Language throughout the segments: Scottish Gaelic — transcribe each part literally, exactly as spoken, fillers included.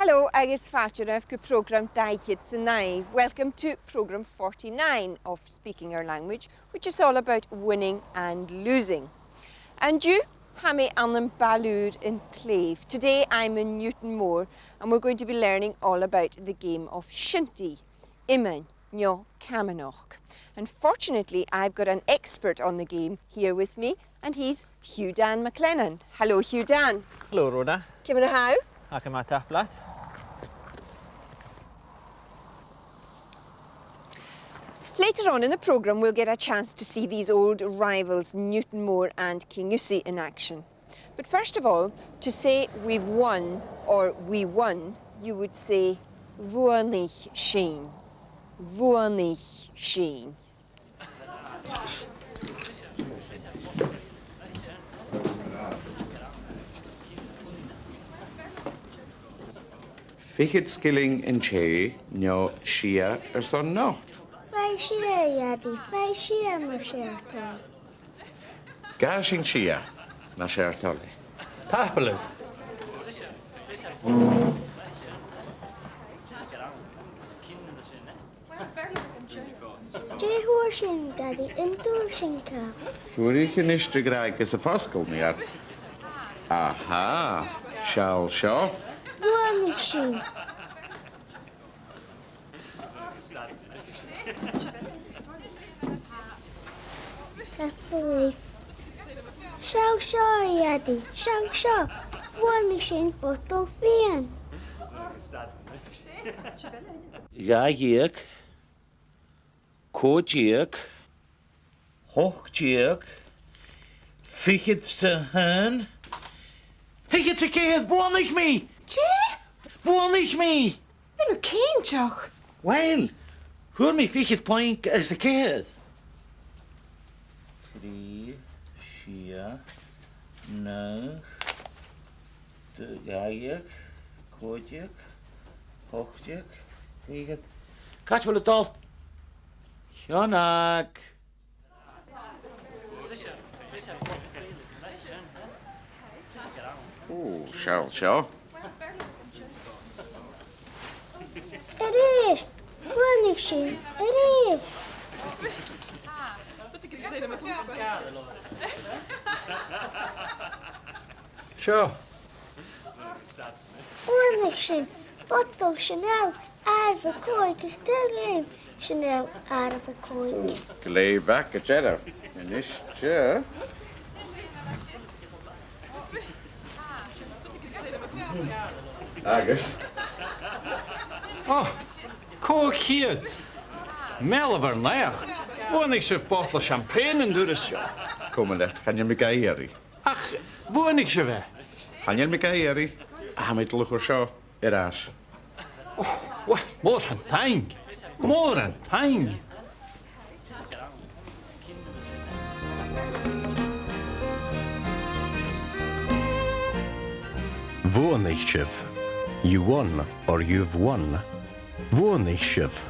Halò agus fàilte oirbh gu prògram dà fhichead 's a naoi. Welcome to programme forty-nine of Speaking Our Language, which is all about winning and losing. An-diugh, tha mi ann am Baile Ùr an Clèibh. Today I'm in Newtonmore and we're going to be learning all about the game of shinty, iomain no camanachd. And fortunately, I've got an expert on the game here with me, and he's Hugh Dan MacLennan. Hello, Hugh Dan. Hello, Rhoda. Ciamar a tha thu? Tha gu math, tapadh leat. Later on in the programme, we'll get a chance to see these old rivals, Newtonmore and Kingussie, in action. But first of all, to say we've won or we won, you would say bhuannaich sinn. Bhuannaich sinn. Fichead sgillinn an tè, no sia airson not. Faigh sia, a Dhadaidh, faigh sia, mas e ur toil e. Gabhaidh sinn sia, mas e ur toil e. Tapadh leibh. Dè fhuair sinn, a Dhadaidh, an d' fhuair sinn càil? Fuirich a-nis do ghràidh gus am fosgail mi ort. Aha, seall seo. Bhuannaich sinn. Tapadh leibh. Seall seo, a Dhadaidh, seall seo. Bhuannaich sinn botal fìon. Dhà dheug, còig deug, ochd deug, fichead 's a h-aon, fichead 's a ceithir, bhuannaich mi! Dè? Bhuannaich mi! A bheil thu cinnteach? Uill, fhuair mi fichead puing às a ceithir. Trì, sia, naoi, dà dheug, còig deug, ochd deug, fichead. Càit a bheil thu a' dol? Seonag. Ò, seall seo. A-rithist! Bhuannaich sinn a-rithist! Seo. Bhuannaich sinn botal Chanel àireamh a còig is tuilleadh Chanel àireamh a còig. Glè mhath gu dearbh. A-nis, seo. Agus? Ò, còig ceud. Meal ur naidheachd. Bhuannaich sibh botal champagne an turas seo. Coma leat, chan eil mi ga iarraidh. Ach bhuannaich sibh e. Chan eil mi ga iarraidh. Tha mi a' dol a chur seo air ais. Ò, uill, mòran taing. Mòran taing. Bhuannaich sibh. You won or you've won. Bhuannaich sibh.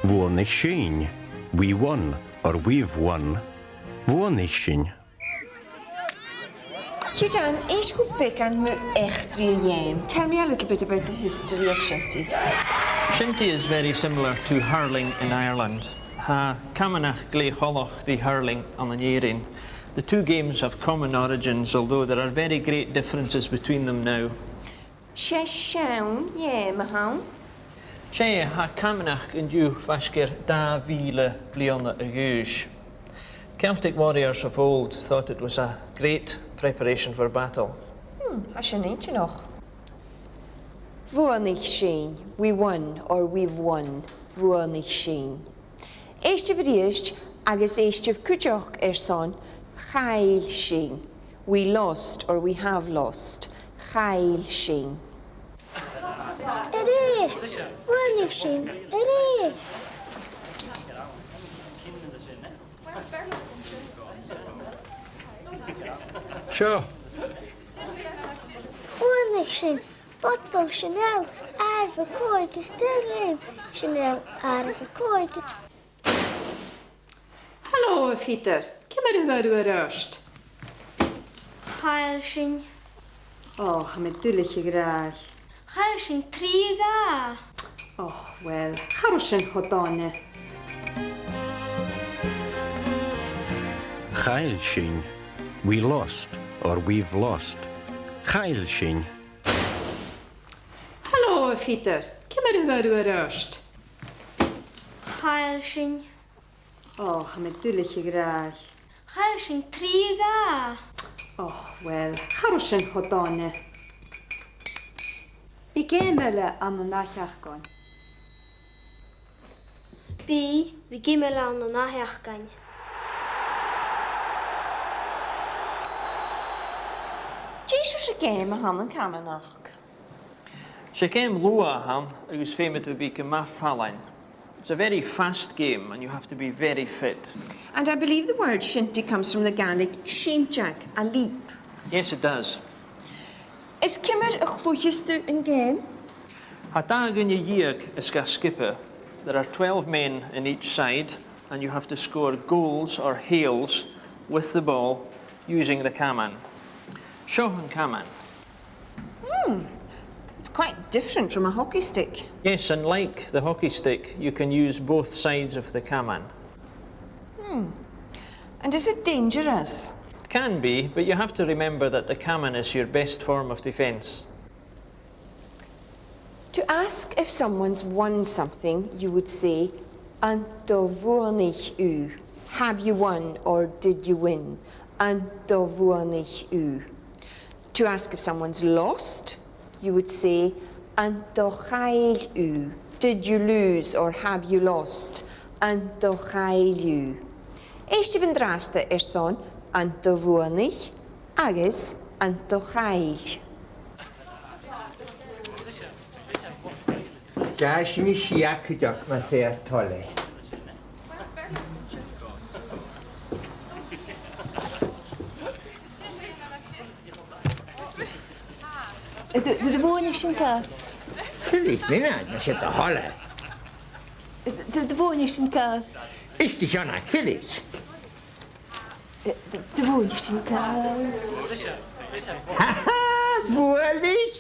Bhuannaich sinn. We won or we've won. Bhuannaich sinn. Hugh Dan, èist dhomh beagan mu eachdraidh a' gheama. Tell me a little bit about the history of shinty. Shinty is very similar to hurling in Ireland. Tha camanachd glè choltach ri hurling ann an Èirinn. The two games have common origins, although there are very great differences between them now. 'S e seann gheama a th' ann. 'S e, tha camanachd an-diugh faisg air dà mhìle bliadhna a dh'aois. Celtic warriors of old thought it was a great preparation for battle. Hmm, tha sin inntinneach. Bhuannaich sinn, we won or we've won. Bhuannaich sinn. Èistibh a-rithist agus èistibh cuideachd airson chaill sinn. We lost or we have lost. Chaill sinn. A-rithist! Bhuannaich sinn! A-rithist! Seo. Bhuannaich sinn botal Chanel àireamh a còig is dà rìm Chanel àireamh a còig. Hello, a Pheter. Ciamar a tha thu an-dràsta? Chaill sinn. Ò, tha mi duilich, a ghràidh. Chaill sinn trì dhà. Och, uill, cha robh sin cho dona. Chaill sinn. We lost, or we've lost. Chaill sinn. Hello, a Pheter. Ciamar a tha thu an-dràsta? Chaill sinn. Ò, tha mi duilich, a ghràidh. Chaill sinn trì dhà. Och, uill, cha robh sin cho dona. Bidh geama eile ann an ath sheachdain. Bidh, bidh geama eile ann an ath sheachdain. Dè seòrsa geama a th' ann, a Chamanachd? 'S e geama luath a th' ann agus feumaidh tu bhith gu math fallain. It's a very fast game and you have to be very fit. And I believe the word shinty comes from the Gaelic shinteag, a leap. Yes, it does. Is ciamar a chluicheas tu an geama? Tha dà dhuine dheug aig gach sgioba. There are twelve men in each side and you have to score goals or hales with the ball using the caman. Seo an caman. Hmm. It's quite different from a hockey stick. Yes, and like the hockey stick, you can use both sides of the caman. Hmm. And is it dangerous? It can be, but you have to remember that the caman is your best form of defence. To ask if someone's won something, you would say, an do bhuannaich thu? Have you won or did you win? An do bhuannaich thu? To ask if someone's lost, you would say, an do chaill thu? Did you lose or have you lost? An do chaill thu? Èistibh an-dràsta airson an do bhuannaich agus an do chaill. Gabhaidh sinn a-steach cuideachd, mas e ur toil e. Do, do, do bhuannaich sinn càil? Filidh, mionaid, mas e do thoil e. Do, do, do bhuannaich sinn càil? Is do sheanach, filidh. Do, do, do bhuannaich sinn càil? Ha, ha, bhuannaich!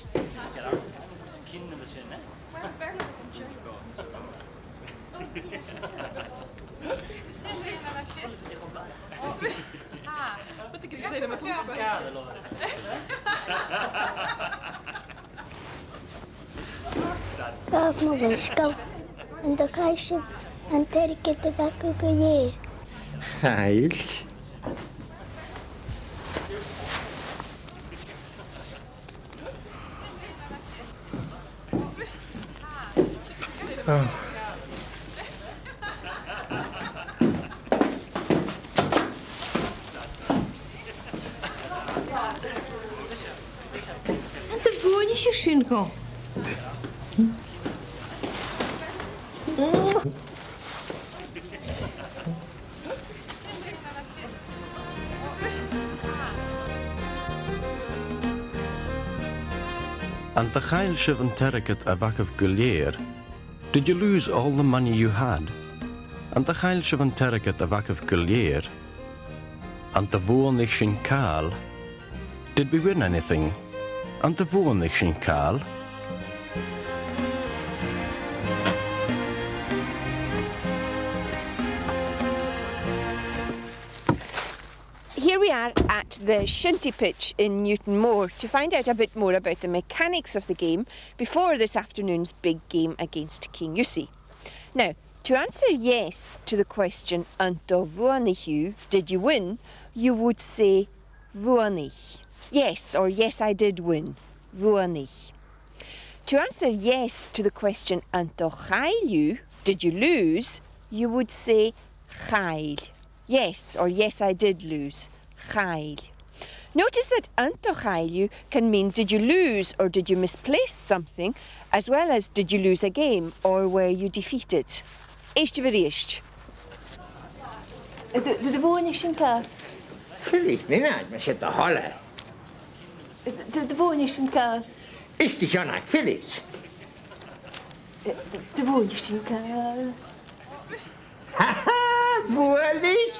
Gabh mo leisgeul, an do chaill sibh an t-airgead a bh' agaibh gu lèir? Chaill. An do bhuannaich sibh sin dhomh? An do chaill sibh an t-airgead a bh' agaibh gu lèir? Did you lose all the money you had? An do chaill sibh an t-airgead a bh' agaibh gu lèir? An do bhuannaich sinn càil? Did we win anything? An do bhuannaich sinn càil? Here we are at the shinty pitch in Newtonmore to find out a bit more about the mechanics of the game before this afternoon's big game against Kingussie. Now, to answer yes to the question, an do bhuannaich thu, did you win, you would say, bhuannaich. Yes, or yes, I did win. Bhuannaich. To answer yes to the question, an do chaill thu, did you lose, you would say chaill. Yes, or yes, I did lose. Chaill. Notice that an do chaill thu can mean did you lose or did you misplace something, as well as did you lose a game or were you defeated. Èistibh a-rithist. Do, do, do bhuannaich sinn càil? Feumaidh mi nàdar, mas e do thoil e. Do, do, do bhuannaich sinn càil? Is do sheanag, feumaidh. Do, do, do bhuannaich sinn càil? Ha, ha, bhuannaich!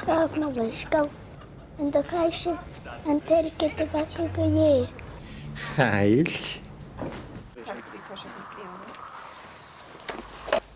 Gabh mo leisgeul. An do chaill sibh an t-airgead a bh' agaibh gu lèir? Chaill.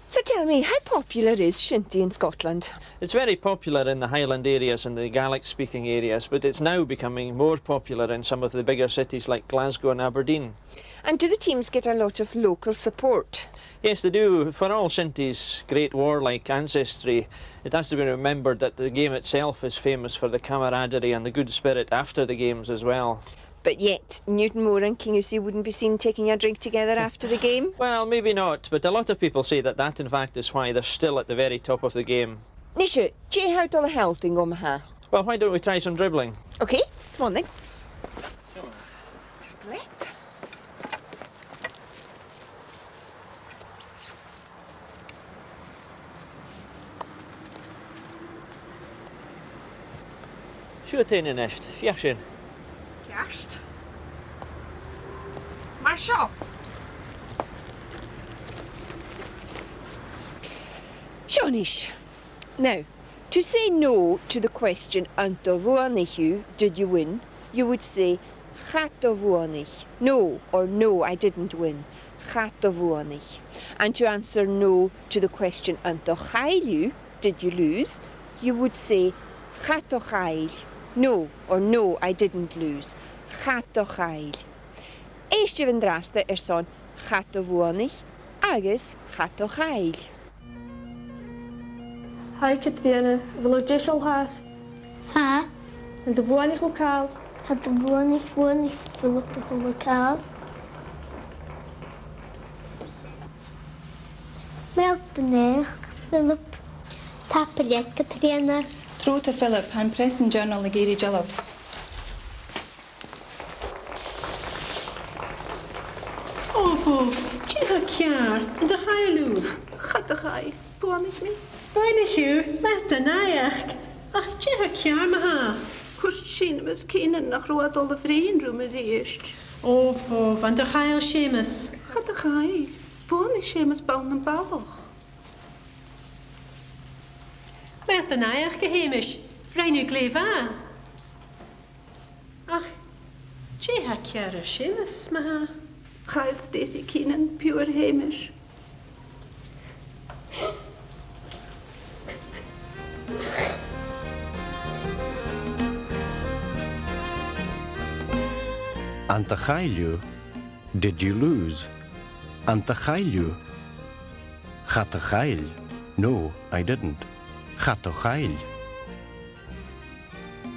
So tell me, how popular is shinty in Scotland? It's very popular in the Highland areas and the Gaelic-speaking areas, but it's now becoming more popular in some of the bigger cities like Glasgow and Aberdeen. And do the teams get a lot of local support? Yes, they do. For all shinty's great warlike ancestry, it has to be remembered that the game itself is famous for the camaraderie and the good spirit after the games as well. But yet, Newtonmore and Kingussie wouldn't be seen taking a drink together after the game? Well, maybe not, but a lot of people say that that, in fact, is why they're still at the very top of the game. Nise, dè tha thu dol a shealltainn dhomh, ma-thà? Well, why don't we try some dribbling? Okay, come on then. Dribble it. Siuthad fhèin a-nis, feuch sin. Ceart. Mar seo. Seo a-nis. Now, to say no to the question, an do bhuannaich thu, did you win, you would say, cha do bhuannaich, no, or no, I didn't win, cha do bhuannaich. And to answer no to the question, an do chaill thu, did you lose, you would say, cha do chaill, no, or no, I didn't lose, cha do chaill. Èistibh an-dràsta airson cha do bhuannaich agus cha do chaill. Hi, Catrìona. A bheil thu deiseil, a Philip? Tha. An do bhuannaich thu càil? Cha do bhuannaich, bhuannaich Philip a h-uile càil. Meal do naidheachd, a Philip. Tapadh leat, Catrìona. Trobhad, a Philip, tha am Press and Journal ag iarraidh dealbh. Ò, bhobh, dè tha ceàrr? An do chaill thu? Cha do chaill. Bhuannaich mi. Bhuannaich thu, math do naidheachd. Ach dè tha ceàrr, ma-thà? Thuirt Seumas Keenan nach robh e a' dol a bhruidhinn rium a-rithist. Ò, bhobh, an do chaill Seumas? Cha do chaill. Bhuannaich Seumas bonn nam balach. Math do naidheachd, a Sheumais. Rinn thu glè mhath. Ach dè tha ceàrr air Seumas, ma-thà? Chaill Stacey Keenan piuthar Sheumais. An do chaill thu? Did you lose? An do chaill thu? Cha do chaill. No, I didn't. Cha do chaill.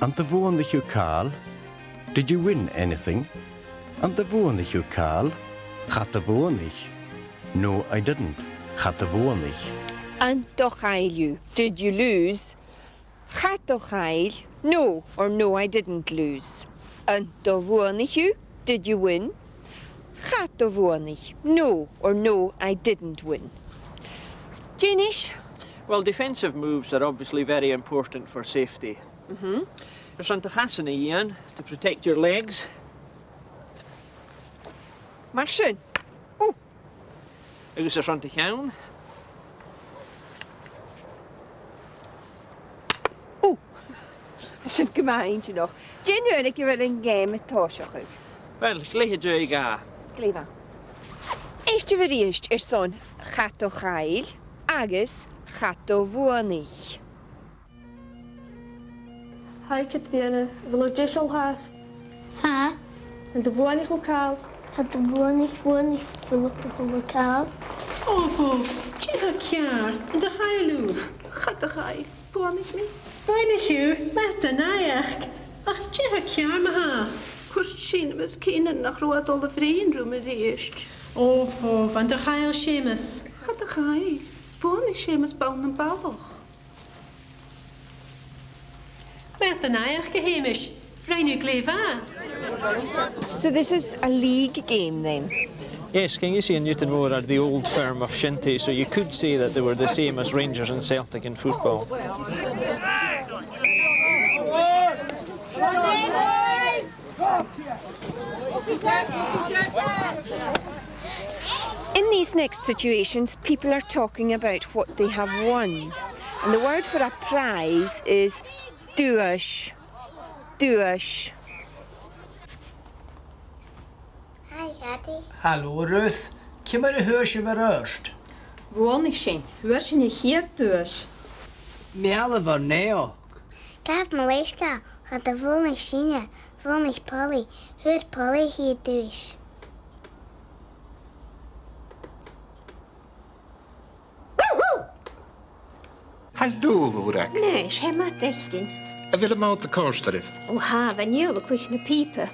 An do bhuannaich thu càil? Did you win anything? An do bhuannaich thu càil? Cha do bhuannaich. No, I didn't. Cha do bhuannaich. An do chaill thu? Did you lose? Cha do chaill. No, or no, I didn't lose. An do bhuannaich thu? Did you win? Cha do bhuannaich. No, or no, I didn't win. Dè a-nis? Well, defensive moves are obviously very important for safety. Mhm. Airson do chasan a dhìon, to protect your legs. Mar sin. Ò! Agus airson do cheann. Ò! Sin gu math inntinneach. Dè an uair a bheil an geama a' tòiseachadh? Well, glè thric, a dhà. Glè mhath. Èistibh a-rithist airson cha do chaill agus cha do bhuannaich. Hi, Catrìona. A bheil thu deiseil, a Philip? Tha. An do bhuannaich thu càil? Cha do bhuannaich, bhuannaich Philip a h-uile càil. Ò, bhobh, dè tha ceàrr? An do chaill thu? Cha do chaill. Bhuannaich mi. Bhuannaich thu, math do naidheachd. Ach dè tha ceàrr, ma-thà? Gus seinnibh, Seumas, cinnteach nach robh e a' dol a bhruidhinn rium a-rithist. Ò, bhò, bha an do chaill Seumas? Cha do chaill. Bhuannaich Seumas bonn nam balach. Math do naidheachd, a Sheumais. Rinn thu glè mhath. So this is a league game then? Yes, can you see in Newton Moor are the old firm of shinty, so you could say that they were the same as Rangers and Celtic in football. In these next situations, people are talking about what they have won. And the word for a prize is duais. Duais. Hi, Daddy. Hello, Ruth. Ciamar a fhuair sibh ur adhart? Bhuannaich sinn. Fhuair sinn a' chiad duais. Meal do naidheachd. Gabh mo leisgeul, cha do bhuannaich sinne, bhuannaich Polly, fhuair Polly a' chiad duais. Halò, a Mhòrag. Nise, tha mi math, a Sheumais. A bheil am bàta còrdadh ribh? Ò, tha, bha Niall a' cluich na pìoba.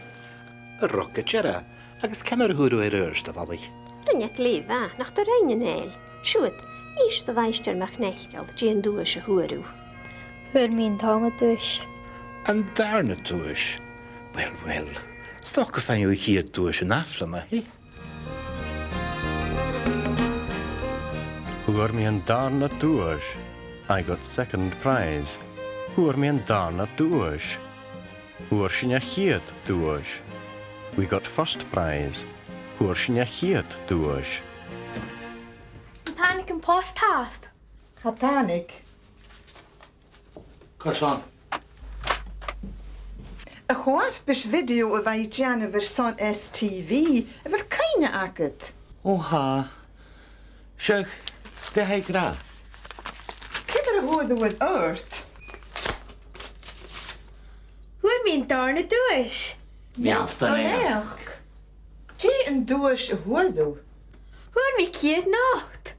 Rud as fheàrr. Agus ciamar a fhuair thu ur adhart, a bhalaich? Rinn e glè mhath, nach do rinn, a Nèill? Siuthad, inns do Mhaighstir MacNeacail dè an duais a fhuair thu. Fhuair mi an dàrna duais. An dàrna duais? Uill, uill, 's dòcha gum faigh thu a' chiad duais an ath-bhliadhna, eh? Fhuair mi an dàrna duais. I got second prize. Fhuair mi an dàrna duais. Fhuair sinn a' chiad duais. We got first prize. Fhuair sinn a' chiad duais. An tàinig am post fhathast? Cha tàinig. Carson? A Mhòrag, b' e video a bha i a' dèanamh airson S T V. A bheil cuimhne agad? Ò, tha. Seadh, dè tha i ag ràdh? Ciamar a fhuair thu ur adhart? Fhuair mi an dàrna duais. Meal do naidheachd. Dè an duais a fhuair thu? Fhuair mi ceud not.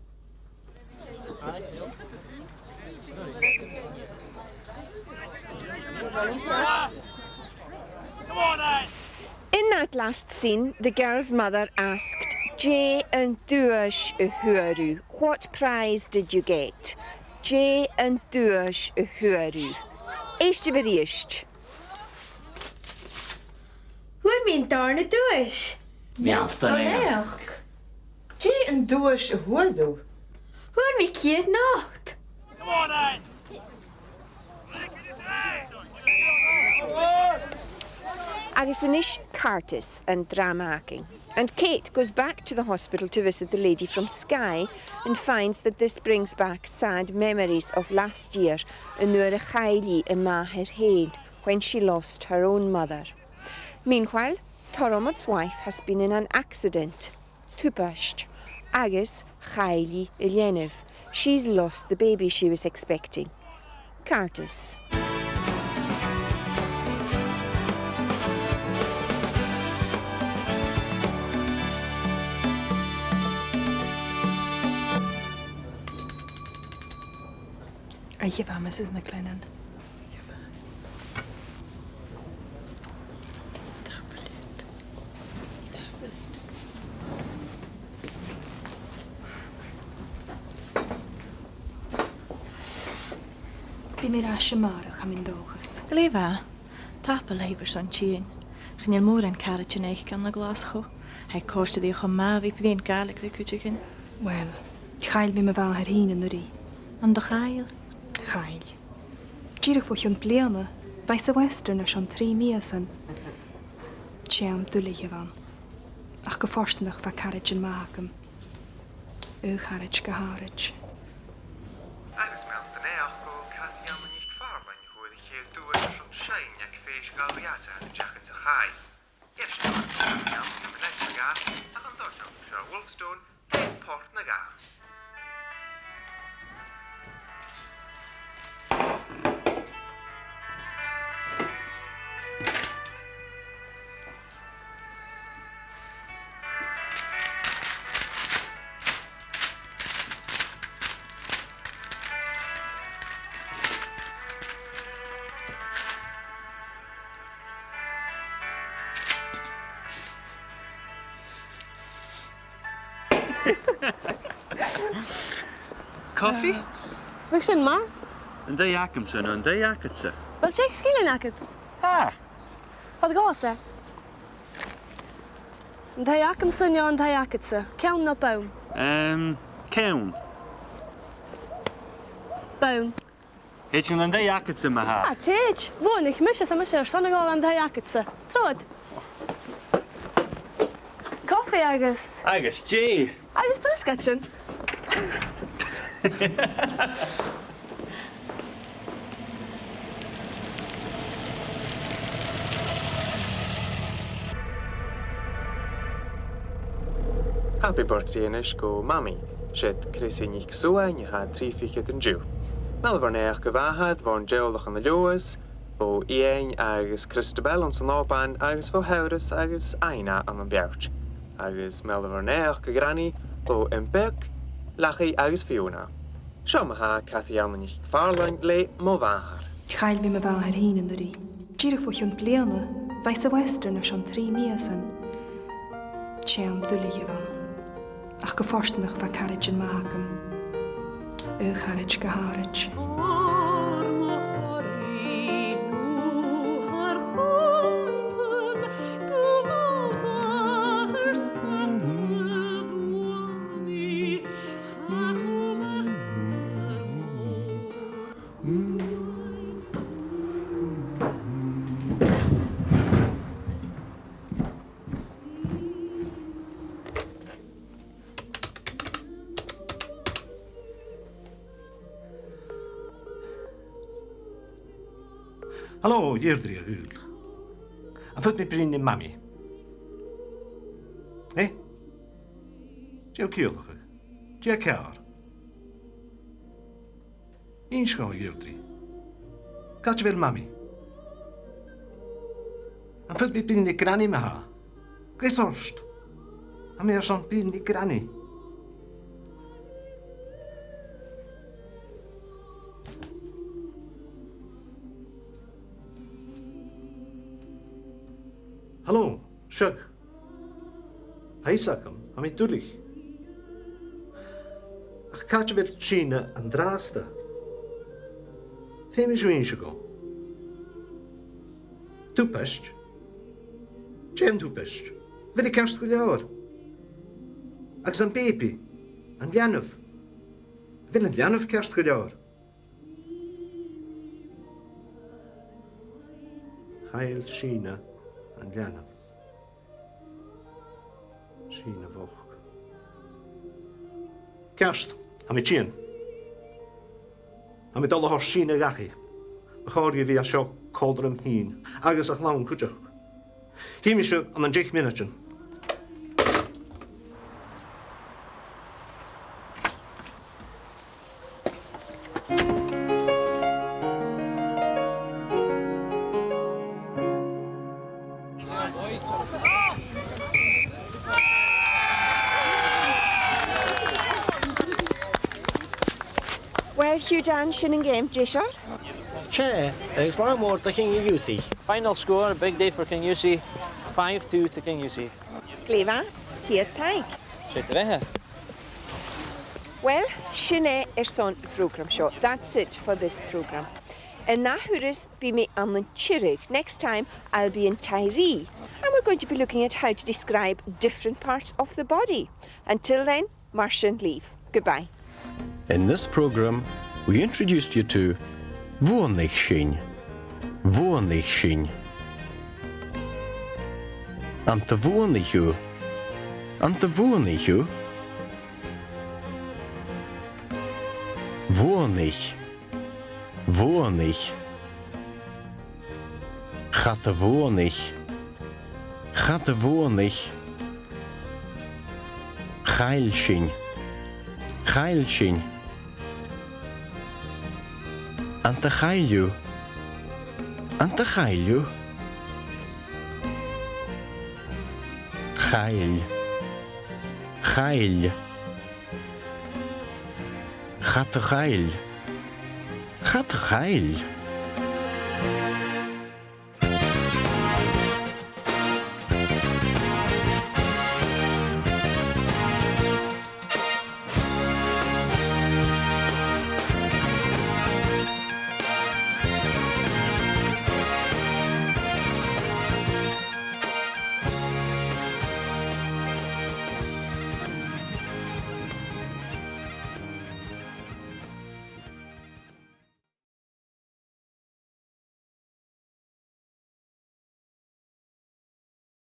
In that last scene, the girl's mother asked, "Dè an duais a fhuair thu? What prize did you get?" Dè an duais a fhuair thu? Èistibh a-rithist. Fhuair mi an dàrna duais. Meal do naidheachd. Dè an duais a fhuair thu? Fhuair mi ceud not. Agus a-nis Càirdeas, an dràma againn. And Kate goes back to the hospital to visit the lady from Skye and finds that this brings back sad memories of last year, an uair a chaill i a màthair fhèin, when she lost her own mother. Meanwhile, Tormod's wife has been in an accident, tubaist, agus chaill i a leanabh. She's lost the baby she was expecting. Càirdeas. Oidhche mhath, Mrs McLennan. Tapadh leat. Tapadh leat. Bidh mi air ais a-màireach, tha mi an dòchas. Glè mhath. Tapadh leibh airson tighinn. Chan eil mòran caraidean aice ann an Glaschu. Tha e a' còrdadh riutha cho math a bhith a' bruidhinn Gàidhlig ri cuideigin. Uill, chaill mi mo mhàthair fhìn an-uiridh. An do chaill? Chaill. Dìreach bho chionn bliadhna, bha i sa Western airson trì mìosan. 'S e àm duilich a bh' ann. Ach gu fortanach bha caraidean math agam. Aon charaid gu h-àraid. Agus meal do naidheachd gu Cathy Anna NicPhàrlain, a fhuair a' chiad duais airson seinn aig Fèis Ghàidhlig Fhada an t-seachdain sa chaidh. Yes, sure. Meal do naidheachd, ach an toiseach, seo Wolfstone, Port na Gàidheal. Coffee? Bhiodh sin math. An taigh agamsa no an taigh agadsa? Uill, dè sgillinn agad? Ah! Fad dhòmhsa. An taigh agamsa no an taigh agadsa? Ceann no bonn? Ehm, ceann. Bonn. Thèid sinn dhan taigh agadsa ma-thà. Ah, thèid. Bhuannaich mise, 's tha mise airson a dhol dhan taigh agadsa. Trobhad. Coffee agus... Agus tì. Agus briosgaidean. Happy birthday a-nis gu Mamaidh, 's iad Chrissy NicSuain a tha trì fichead an-diugh. Meal ur naidheachd, a mhàthair, bhon teaghlach ann an Leòdhas, bho Iain agus Christabel anns an Òban, agus bho Sheòras agus Aina ann am Beairt. Agus meal ur naidheachd, a Ghranaidh, bho Iain Beag, Lachaidh agus Fiona. Seo ma-thà Cathy Anna NicPhàrlain le Mo Mhàthair. Chaill mi mo mhàthair fhìn an-uiridh. Dìreach bho chionn bliadhna, bha i sa Western airson trì mìosan. Tè duilich a bh' ann. Ach gu fortanach bha caraidean math agam. Aon charaid gu h-àraid. Halò, Dheirdre a ghaoil. Am faod mi bruidhinn ri Mamaidh? Eh? Dè tha thu a' ciallachadh? Dè tha ceàrr? Innis dhomh, a Dheirdre. Càit a bheil Mamaidh? Am faod mi bruidhinn ri Granny ma-thà? Greas ort. Tha mi airson bruidhinn ri Granny. Halò, seadh. Tha fhios agam, tha mi duilich. Ach càit a bheil Trina an-dràsta? Feumaidh sibh innse dhomh. Tubaist? Dè an tubaist? A bheil i ceart gu leòr? Agus am baby? An leanabh? A bheil an leanabh ceart gu leòr? Chaill Sìne an leanabh. Sìne bhochd. Ceart, tha mi a' tighinn. Tha mi a' dol a thoirt Sìne dhachaigh. Bu chòir dhi a bhith an seo còmhla rium fhìn, agus a' chlann cuideachd. Chì mi sibh ann an deich mionaidean. Well, Hugh Dan, sin an geama, deiseil? 'S e, agus latha mòr do Chinneadh Giùsaidh. Final score, big day for Kingussie, five two to Kingussie. Glè mhath, ceud taing. 'S e do bheatha. Well, sin e airson a' phrògram seo. That's it for this programme. An ath thuras, bidh mi ann an Tiriodh. Next time, I'll be in Tiree. And we're going to be looking at how to describe different parts of the body. Until then, mar sin leibh. Goodbye. In this programme, we introduced you to bhuannaich sinn, bhuannaich sinn. An do bhuannaich thu? An do bhuannaich thu? Bhuannaich. Bhuannaich. Cha do bhuannaich. Cha do bhuannaich. Chaill sinn. Chaill sinn. An do chaill thu? An do chaill thu? Chaill. Chaill. Cha do chaill. Cha do chaill.